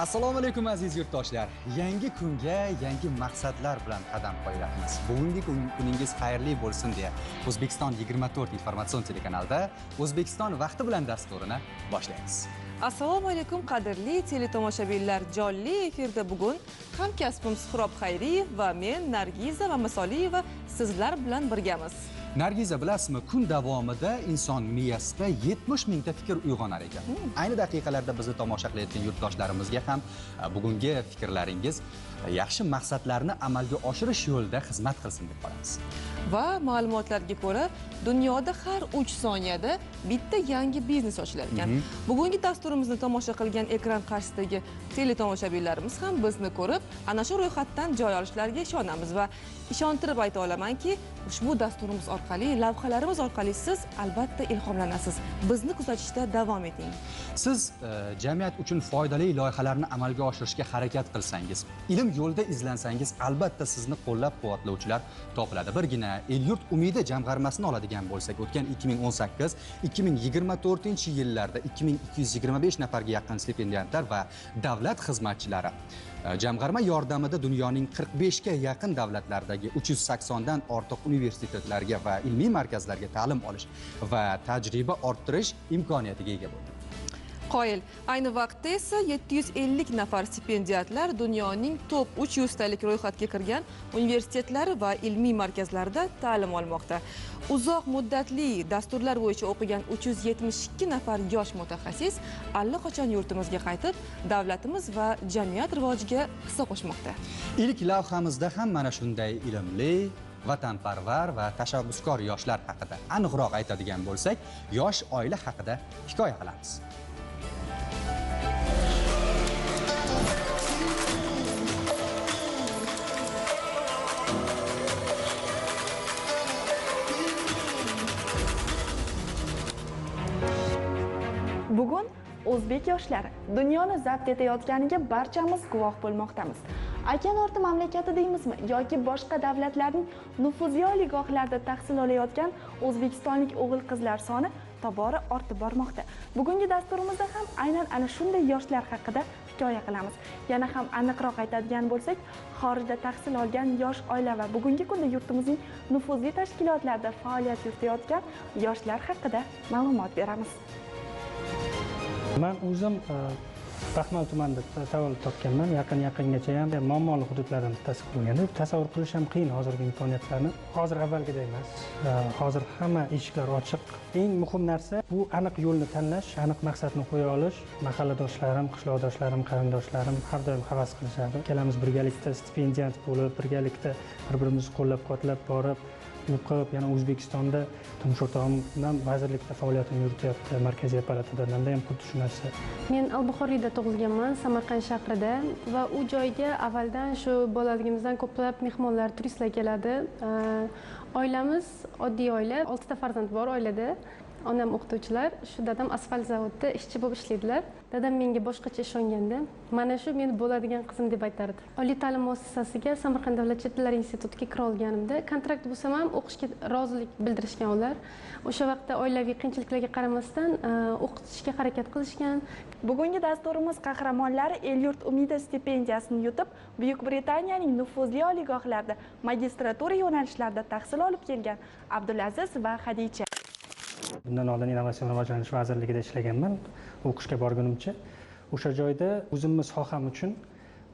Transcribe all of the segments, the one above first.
Assalomu alaykum aziz yurtdoshlar. Yangi kunga yangi maqsadlar bilan qadam qo'yamiz. Bugungi kuningiz xayrli bo'lsin deya O'zbekiston 24 informatsion telekanalida O'zbekiston vaqti bilan dasturini boshlaymiz. Assalomu alaykum qadrli teletomoshabinlar. Jonli efirda bugun hamkasbim Suhrob Xayriyev va men Nargiza Mamasoliyeva sizlar bilan birgamiz. Nargiza, bilasizmi, kun davomida inson miyasida 70 mingta fikr uyg'onar ekan. Ayni daqiqalarda bizni tomosha qilayotgan yurtdoshlarimizga ham bugungi fikrlaringiz yaxshi maqsadlarni amalga oshirish yo'lida xizmat qilsin deb qolamiz. Va ma'lumotlarga ko'ra, dunyoda har 3 soniyada bitta yangi biznes ochilar ekan. Bugungi dasturimizni tomosha qilgan ekran qarshisidagi teletomoshabinlarimiz ham bizni ko'rib, ana shu ro'yxatdan joy olishlariga ishonamiz va ishontirib ayta olamanki, ushbu dasturimiz orqali, lavhalarimiz orqali siz albatta ilhomlanasiz. Bizni kuzatishda davom eting. Siz jamiyat uchun foydali loyihalarni amalga oshirishga harakat qilsangiz, ilm yo'lida izlansangiz, albatta sizni qo'llab-quvvatlovchilar topiladi. Birgina El-yurt umidi jamg'armasini oladigan bo'lsak, o'tgan 2018-2024 yillarda 2225 nafarga yaqin stipendiantlar va davlat xizmatchilari jamg'arma yordamida dunyoning 45 ga yaqin davlatlaridagi 380 dan ortiq universitetlarga va ilmiy markazlarga ta'lim olish va tajriba orttirish imkoniyatiga ega bo'ldi. Qoyil, ayni vaqtda esa 750 nafar stipendiatlar dunyoning top 300 talik ro'yxatga kirgan universitetlari va ilmiy markazlarida ta'lim olmoqda. Uzoq muddatli dasturlar bo'yicha o'qigan 372 nafar yosh mutaxassis allaqachon yurtimizga qaytib, davlatimiz va jamiyat rivojiga hissa qo'shmoqda. Ilk lavhamizda ham mana shunday ilmli, vatanparvar va tashabbuskor yoshlar haqida, aniqroq aytadigan bo'lsak, yosh oila haqida hikoya qilamiz. Bugun o'zbek yoshlari dunyoni zabt etayotganiga barchamiz guvoh bo'lmoqdamiz. Okean orti mamlakati deymizmi yoki boshqa davlatlarning nufuzli oliygohlarida tahsil olayotgan o'zbekistonlik o'g'il-qizlar soni tobora ortib bormoqda. Bugungi dasturimizda ham aynan ana shunday yoshlar haqida hikoya qilamiz. Yana ham aniqroq aytadigan bo'lsak, xorijda tahsil olgan yosh oila va bugungi kunda yurtimizning nufuzli tashkilotlarida faoliyat yuritayotgan yoshlar haqida ma'lumot beramiz. Men o'zim Baxmal tumanida tavallud topganman. Yaqin-yaqingacha ham muammoli hududlardan bittasi bo'lganda, tasavvur qilish ham qiyin hozirgi imkoniyatlarni. Hozir avvalgiday emas. Hozir hamma eshiklar ochiq. Eng muhim narsa bu aniq yo'lni tanlash, aniq maqsadni qo'ya olish. Mahalladoshlarim, qishloqdoshlarim, qarindoshlarim har doim havas qilishadi. Ikkalamiz birgalikda stipendiant bo'lib, birgalikda bir-birimizni qo'llab-quvvatlab borib, o'qib, yana O'zbekistonda turmush o'rtog'im ham vazirlikda faoliyatini yurityapti, markaziy apparatida. Menda ham xuddi shu narsa. Men Al-Buxoriyda tug'ilganman, Samarqand shahrida va u joyga avvaldan shu bolaligimizdan ko'plab mehmonlar, turistlar keladi. Oilamiz oddiy oila, 6 ta farzand bor oilada. Onam o'qituvchilar, shu dadam asfalt zavodida ishchi bo'lib ishlaydilar. Dadam menga boshqacha ishonganda, mana shu meni bo'ladigan qizim deb aytardi. Oliy ta'lim muassasasiga Samarqand davlat chet tillar institutiga kira olganimda, kontrakt bo'lsam ham o'qishga rozilik bildirishgan ular. O'sha vaqtda oilaviy qiyinchiliklarga qaramasdan o'qitishga harakat qilishgan. Bugungi dasturimiz qahramonlari El-yurt umidi stipendiyasini yutib, Buyuk Britaniyaning nufuzli oliygohlarida magistratura yo'nalishlarida tahsil olib kelgan Abdulaziz va Xadicha. Bundan oldin Innovatsion rivojlanish vazirligida ishlaganman, o'qishga borgunimcha. O'sha joyda o'zimni soham uchun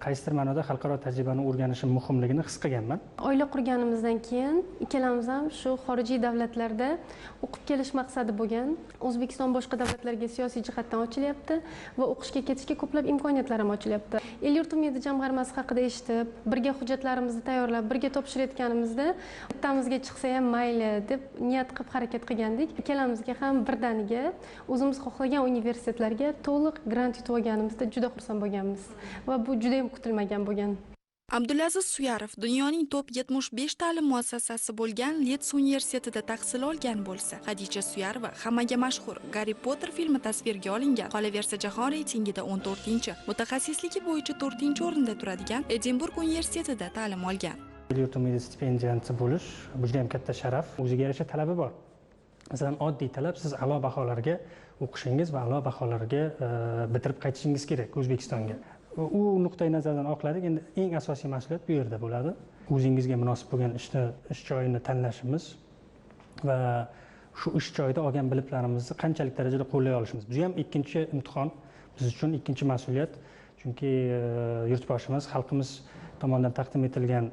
qaysidir ma'noda xalqaro tajribani o'rganishim muhimligini his qilganman. Oila qurganimizdan keyin ikkalamiz ham shu xorijiy davlatlarda o'qib kelish maqsadi bo'lgan. O'zbekiston boshqa davlatlarga siyosiy jihatdan ochilyapti va o'qishga ketishga ko'plab imkoniyatlar ham ochilyapti. El-yurt umidi jamg'armasi haqida eshitib, birga hujjatlarimizni tayyorlab, birga topshirayotganimizda bittamizga chiqsa ham mayli deb niyat qilib harakat qilgandik. Ikkalamizga ham birdaniga o'zimiz xohlagan universitetlarga to'liq grant yutib olganimizda juda xursand bo'lganmiz va bu juda ham kutilmagan bo'lgan. Abdulaziz Suyarov dunyoning top 75 ta'lim muassasasi bo'lgan Leeds universitetida tahsil olgan bo'lsa, Xadicha Suyarova hammaga mashhur Garri Potter filmi tasvirga olingan, qolaversa jahon reytingida 14-chi, mutaxassisligi bo'yicha 4-o'rinda turadigan Edinburg universitetida ta'lim olgan. El-yurt umidi stipendianti bo'lish bu juda ham katta sharaf, o'ziga yarasha talabi bor. Masalan, oddiy talab, siz a'lo baholarga o'qishingiz va a'lo baholarga bitirib qaytishingiz kerak O'zbekistonga. U nuqtai nazardan oqladik. Endi eng asosiy mas'uliyat bu yerda bo'ladi. O'zingizga munosib bo'lgan ish joyini tanlashimiz va shu ish joyida olgan bilimlarimizni qanchalik darajada qo'llay olishimiz. Bu ham ikkinchi imtihon, biz uchun ikkinchi mas'uliyat. Chunki yurtboshimiz, xalqimiz tomonidan taqdim etilgan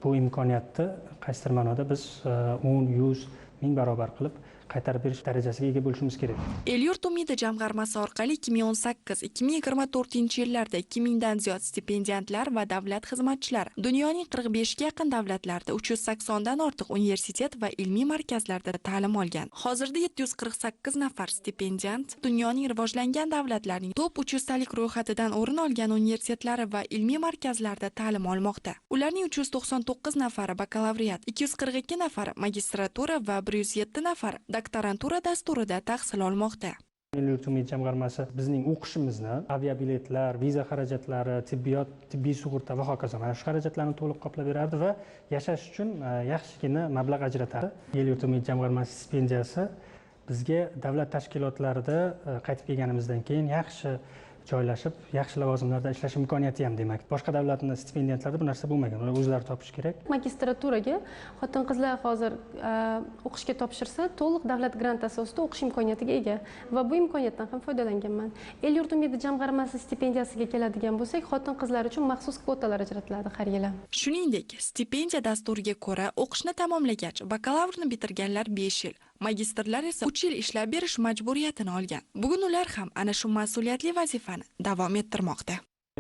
bu imkoniyatni qaysidir ma'noda biz 10, 100, 1000 barobar qilib qaytarib berish darajasiga ega bo'lishimiz kerak. El-yurt umidi jamg'armasi orqali 2018-2024 yillarda 2000 dan ziyod stipendiantlar va davlat xizmatchilari dunyoning 45 ga yaqin davlatlarida 380 dan ortiq universitet va ilmiy markazlarda ta'lim olgan. Hozirda 748 nafar stipendiant dunyoning rivojlangan davlatlarining top 300 talik ro'yxatidan o'rin olgan universitetlari va ilmiy markazlarda ta'lim olmoqda. Ularning 399 nafari bakalavriat, 242 nafari magistratura va 107 nafari doktorantura dasturida tahsil olmoqda. El-yurt umidi jamg'armasi bizning o'qishimizni, aviabiletlar, viza xarajatlari, tibbiyot, tibbiy sug'urta va hokazo mana shu xarajatlarni to'liq qoplab berardi va yashash uchun yaxshigina mablag' ajratardi. El-yurt umidi jamg'armasi stipendiyasi bizga davlat tashkilotlarida qaytib kelganimizdan keyin yaxshi joylashib, yaxshi lavozimlarda ishlash imkoniyati ham demak. Boshqa davlatning stipendiantlarida bu narsa bo'lmagan. Ular o'zlari topish kerak. Magistraturaga xotin-qizlar hozir o'qishga topshirsa, to'liq davlat grant asosida o'qish imkoniyatiga ega va bu imkoniyatdan ham foydalanganman. El-yurt umidi jamg'armasi stipendiyasiga keladigan bo'lsak, xotin-qizlar uchun maxsus kvotalar ajratiladi har yili. Shuningdek, stipendiya dasturiga ko'ra o'qishni tamomlagach, bakalavrni bitirganlar 5 yil, magistrlar esa 3 yil ishlab berish majburiyatini olgan. Bugun ular ham ana shu mas'uliyatli vazifani davom ettirmoqda.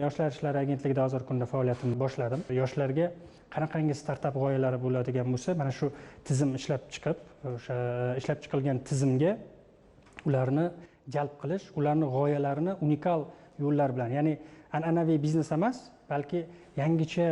Yoshlar ishlari agentligida hozirgi kunda faoliyatimni boshladim. Yoshlarga qanaqangi startap g'oyalari bo'ladigan bo'lsa, mana shu tizim ishlab chiqib, o'sha ishlab chiqilgan tizimga ularni jalb qilish, ularni g'oyalarini unikal yo'llar bilan, ya'ni an'anaviy biznes emas, balki yangicha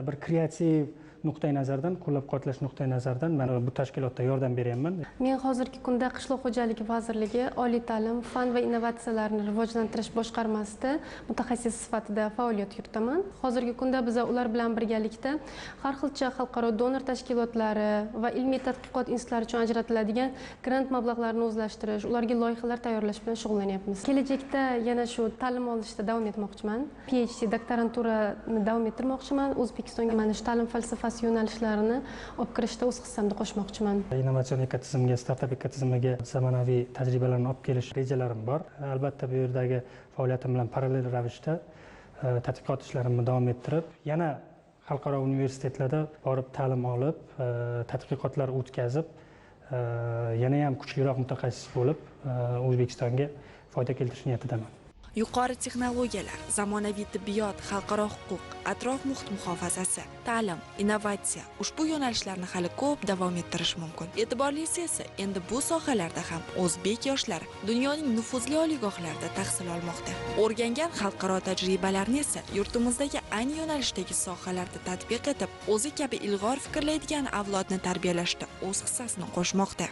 bir kreativ nuqtai nazardan, qo'llab-quvvatlash nuqtai nazaridan men bu tashkilotda yordam beryapman. Men hozirgi kunda Qishloq xo'jaligi vazirligi Oliy ta'lim, fan va innovatsiyalarni rivojlantirish boshqarmasida mutaxassis sifatida faoliyat yuritaman. Hozirgi kunda biz ular bilan birgalikda har xilcha xalqaro donor tashkilotlari va ilmiy tadqiqot institutlari uchun ajratiladigan grant mablag'larini o'zlashtirish, ularga loyihalar tayyorlash bilan shug'ullanyapmiz. Kelajakda yana shu ta'lim olishda davom etmoqchiman. PhD doktoranturani davom ettirmoqchiman. O'zbekistonga mana shu ta'lim falsafasi yo'nalishlarini olib kirishda o'z hissamni qo'shmoqchiman. Innovatsion ekotizimga, startap ekotizimiga zamonaviy tajribalarni olib kelish rejalarim bor. Albatta bu yerdagi faoliyatim bilan parallel ravishda tadqiqot ishlarimni davom ettirib, yana xalqaro universitetlarda borib ta'lim olib, tadqiqotlar o'tkazib, yana ham kuchliroq mutaxassis bo'lib, O'zbekistonga foyda keltirish niyatidaman. Yuqori texnologiyalar, zamonaviy tibbiyot, xalqaro huquq, atrof muhit muhofazasi, ta'lim, innovatsiya ushbu yo'nalishlarni hali ko'p davom ettirish mumkin. E'tiborlisi esa endi bu sohalarda ham o'zbek yoshlari dunyoning nufuzli oliygohlarida tahsil olmoqda. O'rgangan xalqaro tajribalarni esa yurtimizdagi ayni yo'nalishdagi sohalarda tatbiq etib, o'zi kabi ilg'or fikrlaydigan avlodni tarbiyalashda o'z hissasini qo'shmoqda.